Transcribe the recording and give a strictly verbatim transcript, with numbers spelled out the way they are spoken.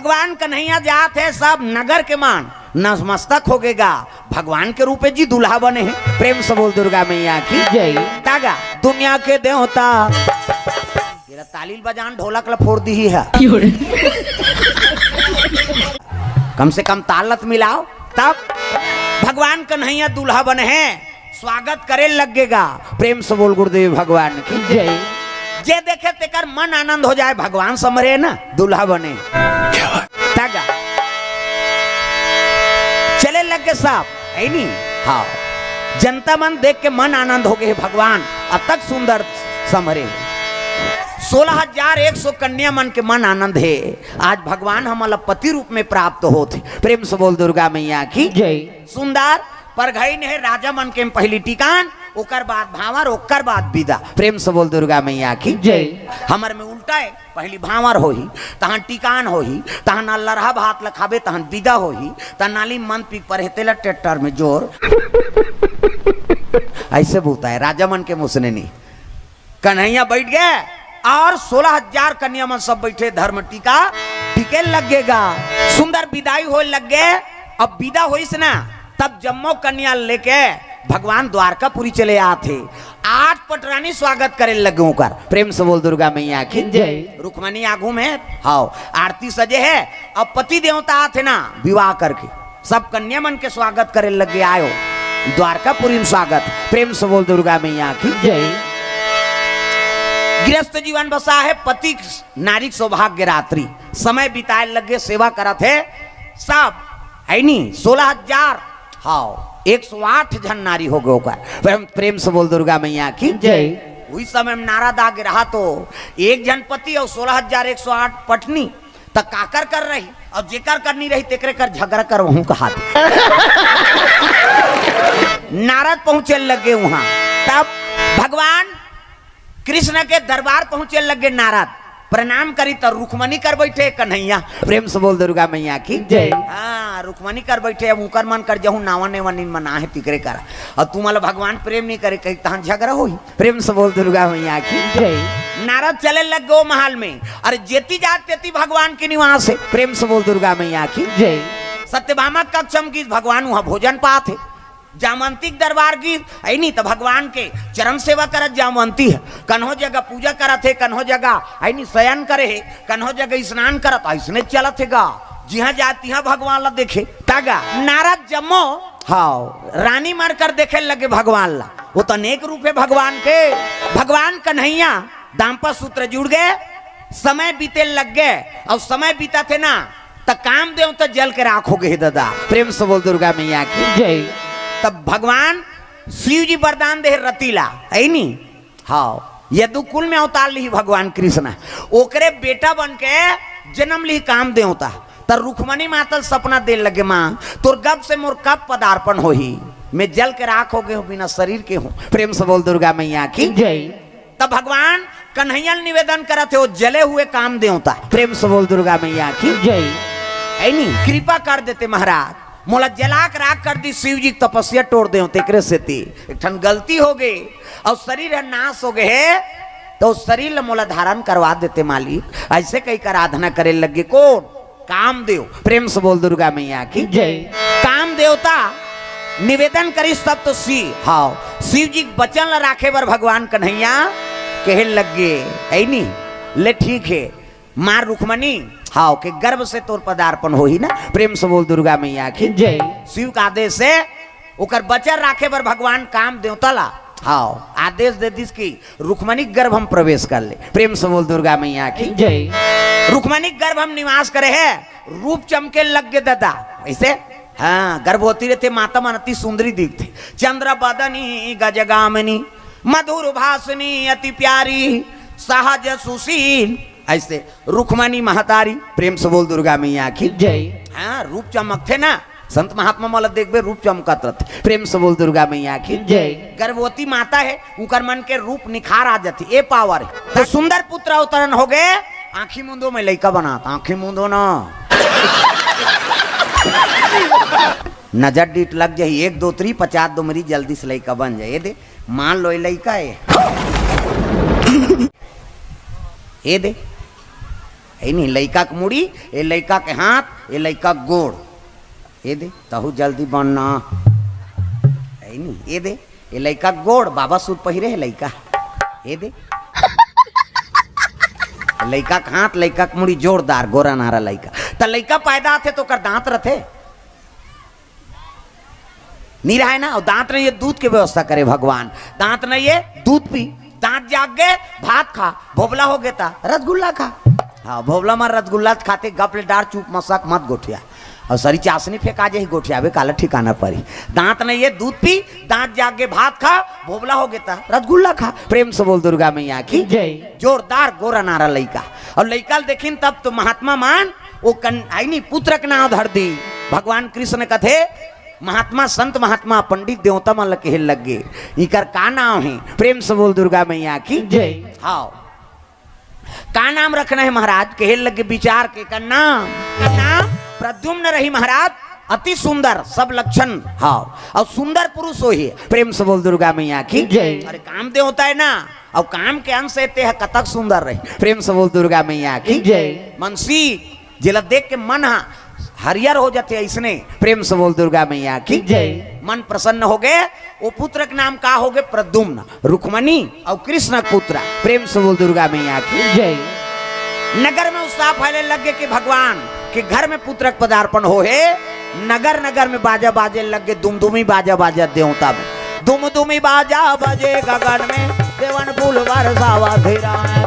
भगवान कन्हैया जात हे, सब नगर के मन नतमस्तक होगे गा। भगवान के रूपे जी दूल्हा बने हे। प्रेम से बोल दुर्गा मैया की जय। तागा दुनिया के देवता। तेरा ताली ल बजान, ढोलक ल फोर दिही हे। कम से कम ताल ल त मिलाव। तब भगवान कन्हैया दूल्हा बने हे, स्वागत करे लग गे गा। प्रेम से बोल गुरुदेव भगवान की जय। जे देखे तेकर मन आनंद हो जाए, भगवान संभरे ना, दूल्हा बने। तागा चले लग गे सब, हे नी? हाँ, जनता मन देख के मन आनंद हो गे हे, भगवान अतक सुंदर संभरे। सोलह हजार एक सौ कन्या मन के मन आनंद हे, आज भगवान हमला पति रूप में प्राप्त होत हे। प्रेम से बोल दुर्गा मैया की जय। सुंदर परघई ने हे राजा मन के पहली टिकान, ओकर बाद भांवर, ओकर बाद बिदा। प्रेम से बोल दुर्गा मैया की जय। हमर में उल्टा हे, पहली भांवर होही, तहां टिकान होही, तहां ना लरहा भात ल खाबे, तहां बिदा होही, तहां नाली मन पी परे हे, तेला ट्रैक्टर में जोर। ऐसे बोलता है राजा मन के मुसने नहीं। कन्हैया बैठ गे अउ सोलह हजार कन्या मन सब बैठे, धर्म टीका टिके लग गे गा। सुंदर बिदाई होय लग गे। अब बिदा होइस ना, तब जम्मो कन्या लेके भगवान द्वारकापुरी चले आत हे। आठ पटरानी स्वागत करे लगे ओकर। प्रेम से बोल दुर्गा मैया की जय। रुक्मणी आगू में, हाव, आरती सजे हे। अब पति देवता आत हे ना विवाह करके, सब कन्या मन के स्वागत करे लगे, आयो द्वारकापुरी में स्वागत। प्रेम से बोल दुर्गा मैया की जय। गृहस्थ जीवन बसा हे, पति नारी के सौभाग्य रात्रि, समय बिताए लगे, सेवा करत हे सब, हे नी? सोलह हजार, हाव, एक सौ आठ झन नारी हो गे ओकर। प्रेम, प्रेम से बोल दुर्गा मैया की जय। उही समय में नारद आगे रहा तो एक झन पति अउ सोलह हजार एक सौ आठ पटनी, त काकर कर रही, अउ जेकर करनी रही तेकरे कर झगड़ा करवहूं कहात। नारद पहुंचे लगे उहां, तब भगवान कृष्ण के दरबार पहुंचे लगे नारद। प्रणाम करी त रुक्मणी कर बैठे कन्हैया। प्रेम से बोल दुर्गा मैया की जय। हाँ, रुक्मणी कर बैठे, अब उकर मन कर जहूं नावा नेवा नीन मना हे तिकरे कर। अउ तुमला भगवान प्रेम नहीं करे, कही तहां झगड़ा होही। प्रेम से बोल दुर्गा मैया की जय। नारद चले लग गो महल में, अरे जेती जात तेती भगवान के निवास हे। प्रेम से बोल दुर्गा मैया की जय। सत्यभामा कक्षम की भगवान वहां भोजन पात हे। जामवंती के दरबार की, हे नी, त भगवान के चरण सेवा करत जामवंती हे। कन्हो जगह पूजा करत हे, कन्हो जगह, हे नी, शयन करे हे, कन्हो जगह स्नान करत, अइसने चलत हे गा। जिहां जात तिहां भगवान ला देखे। तागा नारद जम्मो, हाव, रानी मन कर देखे लगे भगवान ला। वो तो अनेक रूप हे भगवान के। भगवान कन्हैया दांपत्य सूत्र जुड़ गे, समय बीते लग गे, अउ समय बीतत हे ना, त कामदेव त जल के राख हो गे हे ददा। प्रेम से बोल दुर्गा मैया की जय। तब भगवान शिव जी वरदान दे हे रति ला, हे नी? हाव, यदुकुल में अवतार लिही भगवान कृष्ण, ओकरे बेटा बन के जन्म लिही कामदेव त। त रुक्मणी माता ल सपना दे लगे, मां, तोर गब से मोर कब पदार्पण होही, मैं जल के राख हो गे हूं, बिना शरीर के हूं। प्रेम से बोल दुर्गा मैया की जय। तब भगवान कन्हैया ल निवेदन करत हे, वो जले हुए काम देवता। प्रेम से बोल दुर्गा मैया की जय। हे नी, कृपा कर देते महाराज, मोला जला के राख कर दी, शिव जी के तपस्या टोर देवते, एकरे सेती एक ठन गलती हो गे अउ शरीर ह नाश हो गे हे, त शरीर ल मोला धारण करवा देते मालिक। अइसे कहिके आराधना करे लगे कोन? कामदेव। प्रेम से बोल दुर्गा मैया की जय। काम देवता निवेदन करिस तब तो शिव, हाव, शिव जी के वचन ला राखे बर भगवान कन्हैया कहे लग गे, हे नी? ले ठीक हे, मार रुक्मणी, हाव, के गर्भ से तोर पदार्पण होही ना। प्रेम से बोल दुर्गा मैया की जय। शिव के आदेश से ओकर वचन राखे बर भगवान काम देवता ला, हाव, आदेश दे दिस कि रुक्मणी के गर्भ में प्रवेश कर ले। प्रेम से बोल दुर्गा मैया की जय। रुक्मणी के गर्भ में निवास करे हे, रूप चमके लग गे ददा। अइसे, हां, गर्भवती रहिथे माता मन अति सुंदरी दिखथे। चंद्र बदनी गजगामिनी, मधुर भाषिणी अति प्यारी, सहज सुशील। अइसे रुक्मणी महतारी, प्रेम से बोल दुर्गा मैया की जय। हां, रूप चमकथे ना, संत महात्मा मन ला देखबे, रूप चमकत रथे। प्रेम से बोल दुर्गा मैया की जय। गर्भवती माता हे, उकर मन के रूप निखार आ जाथे, ए पावर हे। त सुंदर पुत्र अवतरण हो गे, आंखी मूंदो में लइका बनात, आंखी मूंदो ना। नजर डीठ लग जाही, एक दो तीन पचास दो मरी, जल्दी से लइका बन जाए। ए दे, मान लो, ए लइका हे। ए दे, है नी, लइका के मुड़ी, ए लइका के हाथ, ए लइका के गोड़। ए दे, तहू जल्दी बनना। है नी, ए दे, ए लइका के गोड़, बाबा सूट पहिरे हे लइका। ए दे, लइका के हाथ, लइका के मुड़ी जोरदार, गोरा नारा लइका। त लइका पैदा होथे त ओकर दांत रथे? नी रहय ना, अउ दांत नइ हे, दूध के व्यवस्था करे भगवान। दांत नइ हे, दूध पी, दांत जाग गे, भात खा, भोभला हो गे त रसगुल्ला खा। हाँ, भोभला म रसगुल्ला खाथे, गप ले डार, चुप मसक मत गोठिया। अउ सरी चासनी फेंका जाही, गोठियाबे काला ठिकाना परही। दांत नइ हे, दूध पी, दांत जाग गे, भात खा, भोभला हो गे त रसगुल्ला खा। प्रेम से बोल दुर्गा मैया की जय। जोरदार गोरा नारा लइका। अउ लइका ल देखिन तब तो महात्मा मन ओ कन-, आइनी पुत्र के नांव धर दी। भगवान कृष्ण कथे, महात्मा, संत महात्मा, पंडित देवता मन ल कहे लग गे, इकर का नांव हे? प्रेम से बोल दुर्गा मैया की जय। हाँ, का नाम रखना हे महाराज? कहे लग गे विचार के, का नाम, का नाम प्रद्युम्न रही महाराज, अति सुंदर, सब लक्षण। हाँ, अउ सुंदर पुरुष होही। प्रेम से बोल दुर्गा मैया की जय। अरे काम देवता हे ना, अउ काम के अंश हे, तेह कतक सुंदर रही। प्रेम से बोल दुर्गा मैया की जय। मनसी, जेला देख के मन ह हरियर हो जाथे अइसने। प्रेम से बोल दुर्गा मैया की जय। मन प्रसन्न हो गे। ओ पुत्र के नाम का हो गे? प्रद्युम्न, रुक्मणी अउ कृष्ण के पुत्र। प्रेम से बोल दुर्गा मैया की जय। नगर में उत्साह फैले लग गे कि भगवान के घर में पुत्र के पदार्पण हो हे। नगर नगर में बाजा बाजे लग गे, दुमदुमी बाजा बाजे देवता में। दुमदुमी बाजा बजे गगन में, देवन फूल बरसावा धीरा में।